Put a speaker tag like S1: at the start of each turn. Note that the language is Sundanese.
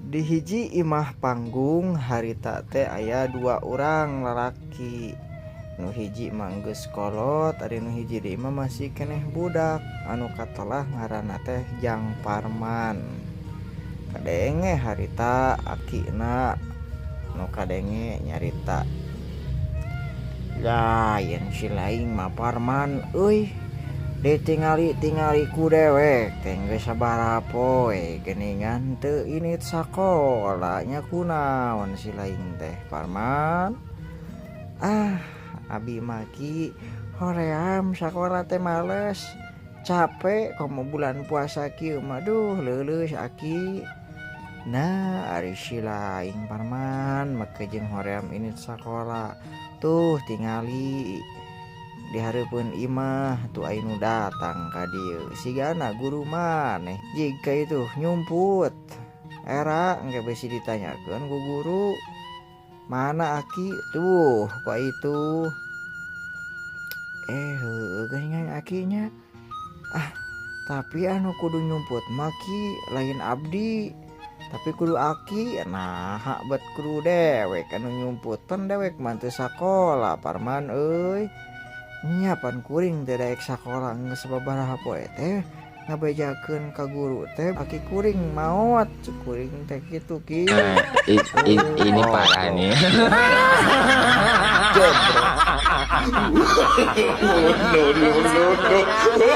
S1: Di hiji imah panggung harita teh aya dua urang lalaki. Nu hiji mah geus kolot, ari nu hiji deui mah masih keneh budak. Anu katelah ngaranna teh Jang Parman. Kadenge harita akina nu kadenge nyarita. Lain si laing mah Parman euy. Ditingali-tingali ku dewek teh geus sabaraha poe geuningan teu init sakola nya kunaon si laing teh Parman. Ah, abi mah ki hoream sakola teh males. Capek komo bulan puasa kieu mah duh leuleus aki. Nah, ari si laing Parman make jeung hoream init sakola. Tuh tingali di hareupeun imah tuh aya nu datang ka dieu sigana guru maneh jika itu nyumput era engke bisi ditanyakeun ku guru mana aki tuh kok itu heueuh geuningan akinya ah tapi anu kudu nyumput mah ki lain abdi tapi kudu aki. Nah hak bet kudu dewek anu nyumput pan dewek mah teu sakola Parman euy. Nya pan kuring teh daek sakola geus sababaraha poe teh ngabejakeun ka guru teh aki kuring maot kuring teh kitu ki.
S2: Ini parah nih.
S1: Jebret.
S3: No, no, no, no.